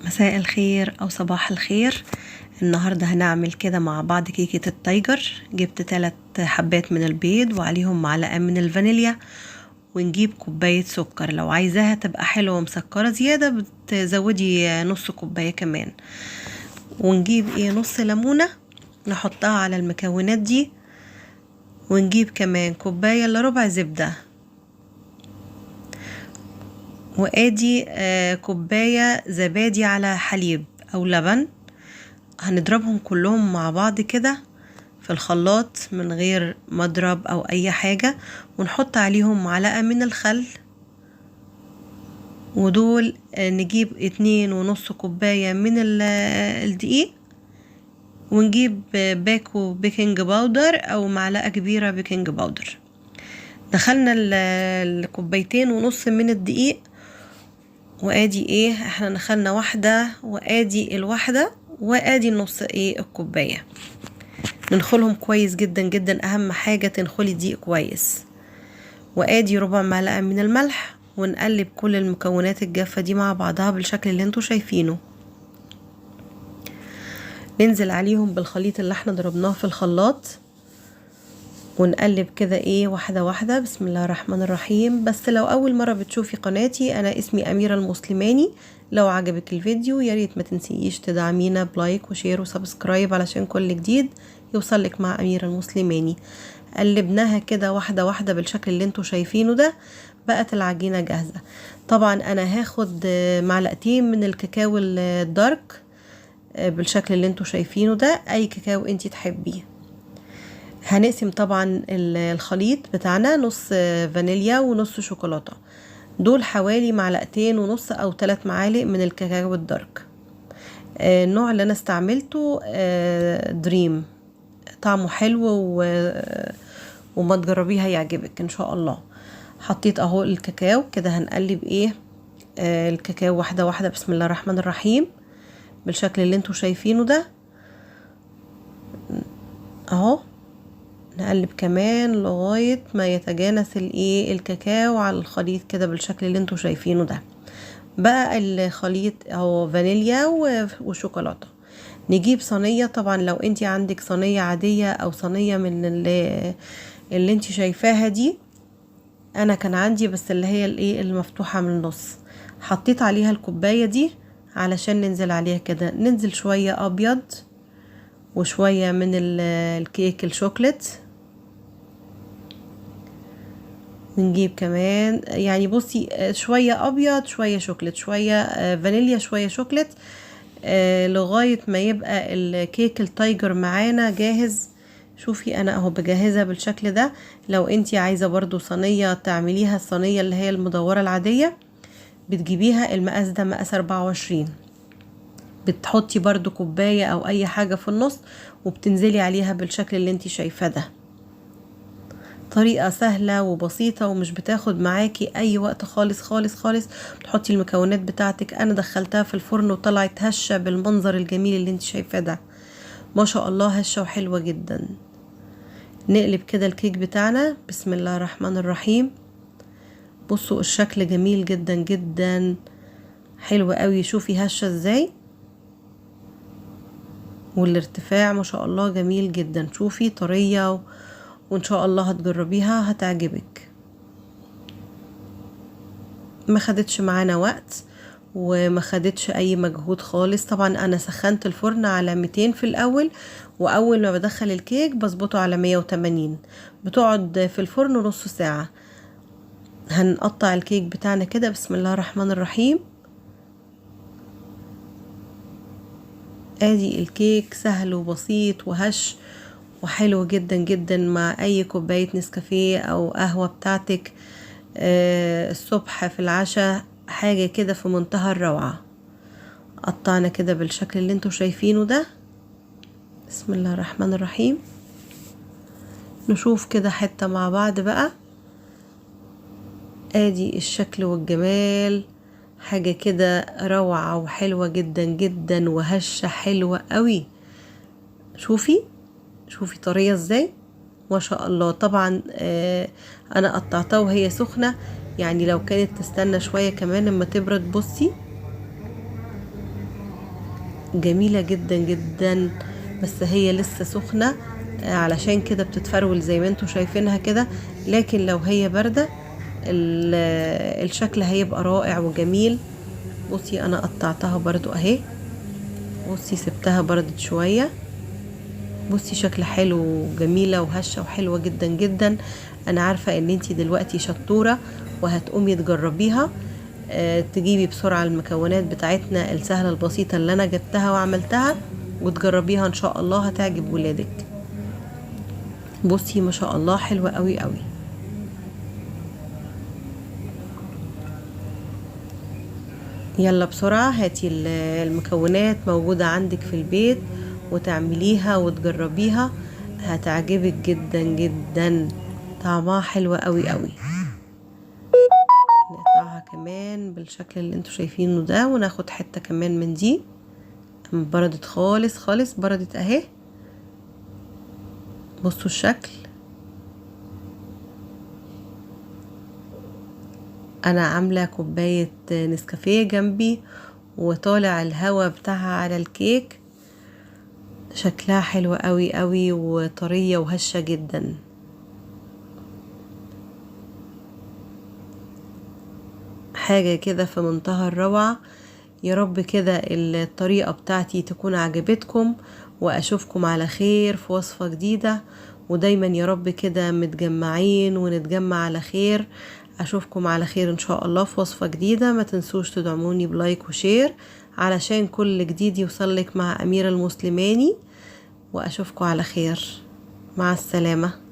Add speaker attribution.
Speaker 1: مساء الخير أو صباح الخير. النهاردة هنعمل كده مع بعض كيكة ال tiger. جبت 3 حبات من البيض وعليهم معلقة من الفانيليا، ونجيب كوباية سكر. لو عايزاها تبقى حلوة ومسكرة زيادة بتزودي نص كوباية كمان. ونجيب نص ليمونة نحطها على المكونات دي، ونجيب كمان كوباية الا ربع زبدة، وادي كوباية زبادي على حليب او لبن. هنضربهم كلهم مع بعض كده في الخلاط من غير مضرب او اي حاجة، ونحط عليهم معلقة من الخل. ودول نجيب 2.5 كوباية من الدقيق، ونجيب باكو baking powder او معلقة كبيرة baking powder. دخلنا الكوبايتين ونص من الدقيق، وادي احنا دخلنا واحدة، وادي الواحدة، وادي النص الكوباية. ننخلهم كويس جدا جدا، اهم حاجة تنخلي الدقيق كويس. وادي ربع معلقة من الملح، ونقلب كل المكونات الجافة دي مع بعضها بالشكل اللي انتوا شايفينه. ننزل عليهم بالخليط اللي احنا ضربناه في الخلاط، ونقلب كده واحدة واحدة. بسم الله الرحمن الرحيم. بس لو أول مرة بتشوفي قناتي، أنا اسمي أميرة المسلماني. لو عجبك الفيديو يا ريت ما تنسيش تدعمينا ب like و share و subscribe علشان كل جديد يوصلك مع أميرة المسلماني. قلبناها كده واحدة واحدة بالشكل اللي انتوا شايفينه ده، بقت العجينة جاهزة. طبعا أنا هاخد معلقتين من الكاكاو ال dark بالشكل اللي انتوا شايفينه ده، أي كاكاو انتي تحبيه. هنقسم طبعا الخليط بتاعنا نص فانيليا ونص شوكولاتة، دول حوالي معلقتين ونص او 3 معالق من الكاكاو ال dark. النوع اللي انا استعملته دريم، طعمه حلو وما تجربيه هيعجبك ان شاء الله. حطيت اهو الكاكاو كده، هنقلب الكاكاو واحدة واحدة. بسم الله الرحمن الرحيم، بالشكل اللي انتوا شايفينه ده اهو. نقلب كمان لغاية ما يتجانس الكاكاو على الخليط كده بالشكل اللي انتوا شايفينه ده. بقى الخليط اهو فانيليا وشوكولاتة. نجيب صينية، طبعا لو انتي عندك صينية عادية او صينية من اللي انتي شايفاها دي، انا كان عندي بس اللي هي المفتوحة من النص، حطيت عليها الكوباية دي علشان ننزل عليها كده. ننزل شوية ابيض وشوية من الكيك الشوكليت، ونجيب كمان شوية أبيض شوية شوكليت شوية فانيليا شوية شوكليت، لغاية ما يبقى الكيك ال tiger معانا جاهز. شوفي أنا أهو بجهزها بالشكل ده. لو انتي عايزة برضو صينية تعمليها، الصينية اللي هي المدورة العادية بتجيبيها، المقاس ده مقاس 24، بتحطي برضو كوباية أو أي حاجة في النص وبتنزلي عليها بالشكل اللي انتي شايفاه ده. طريقة سهلة وبسيطة ومش بتاخد معاكي أي وقت خالص خالص خالص. بتحطي المكونات بتاعتك. أنا دخلتها في الفرن وطلعت هشة بالمنظر الجميل اللي انت شايفاه ده، ما شاء الله هشة وحلوة جدا. نقلب كده الكيك بتاعنا. بسم الله الرحمن الرحيم. بصوا الشكل جميل جدا جدا، حلو قوي. شوفي هشة ازاي، والارتفاع ما شاء الله جميل جدا. شوفي طرية وان شاء الله هتجربيها هتعجبك. ما خدتش معانا وقت وما خدتش اي مجهود خالص. طبعا انا سخنت الفرن على 200 في الاول، واول ما بدخل الكيك بظبطه على 180، بتقعد في الفرن نص ساعة. هنقطع الكيك بتاعنا كده. بسم الله الرحمن الرحيم. ادي الكيك سهل وبسيط وهش وحلو جدا جدا مع اي كوباية نسكافيه او قهوة بتاعتك، الصبح في العشاء، حاجة كده في منتهى الروعة. قطعنا كده بالشكل اللي انتوا شايفينه ده. بسم الله الرحمن الرحيم. نشوف كده حتة مع بعض بقى. ادي الشكل والجمال، حاجة كده روعة وحلوة جدا جدا وهشة حلوة قوي. شوفي طرية ازاي ما شاء الله. طبعا انا قطعتها وهي سخنة، يعني لو كانت تستنى شوية كمان لما تبرد. بصي جميلة جدا جدا، بس هي لسه سخنة علشان كده بتتفرول زي ما انتوا شايفينها كده، لكن لو هي باردة الشكل هيبقى رائع وجميل. بصي انا قطعتها برضو اهي، بصي سبتها بردت شوية، بصي شكل حلو وجميلة وهشة وحلوة جدا جدا. انا عارفة ان انتي دلوقتي شطورة وهتقومي تجربيها، تجيبي بسرعة المكونات بتاعتنا السهلة البسيطة اللي انا جبتها وعملتها وتجربيها ان شاء الله هتعجب ولادك. بصي ما شاء الله حلوة قوي قوي. يلا بسرعة هاتي المكونات موجودة عندك في البيت وتعمليها وتجربيها، هتعجبك جدا جدا، طعمها حلو قوي قوي. نقطعها كمان بالشكل اللي انتوا شايفينه ده، وناخد حتة كمان من دي. بردت خالص خالص، بردت اهي. بصوا الشكل، انا عاملة كوباية نسكافيه جنبي وطالع الهوا بتاعها على الكيك، شكلها حلو قوي قوي وطرية وهشة جدا. حاجة كده في منتهى الروعة. يا رب كده الطريقة بتاعتي تكون عجبتكم، واشوفكم على خير في وصفة جديدة، ودايما يا رب كده متجمعين ونتجمع على خير. اشوفكم على خير ان شاء الله في وصفة جديدة. ما تنسوش تدعموني ب like و share علشان كل جديد يوصلك مع أميرة المسلماني، واشوفكم على خير. مع السلامة.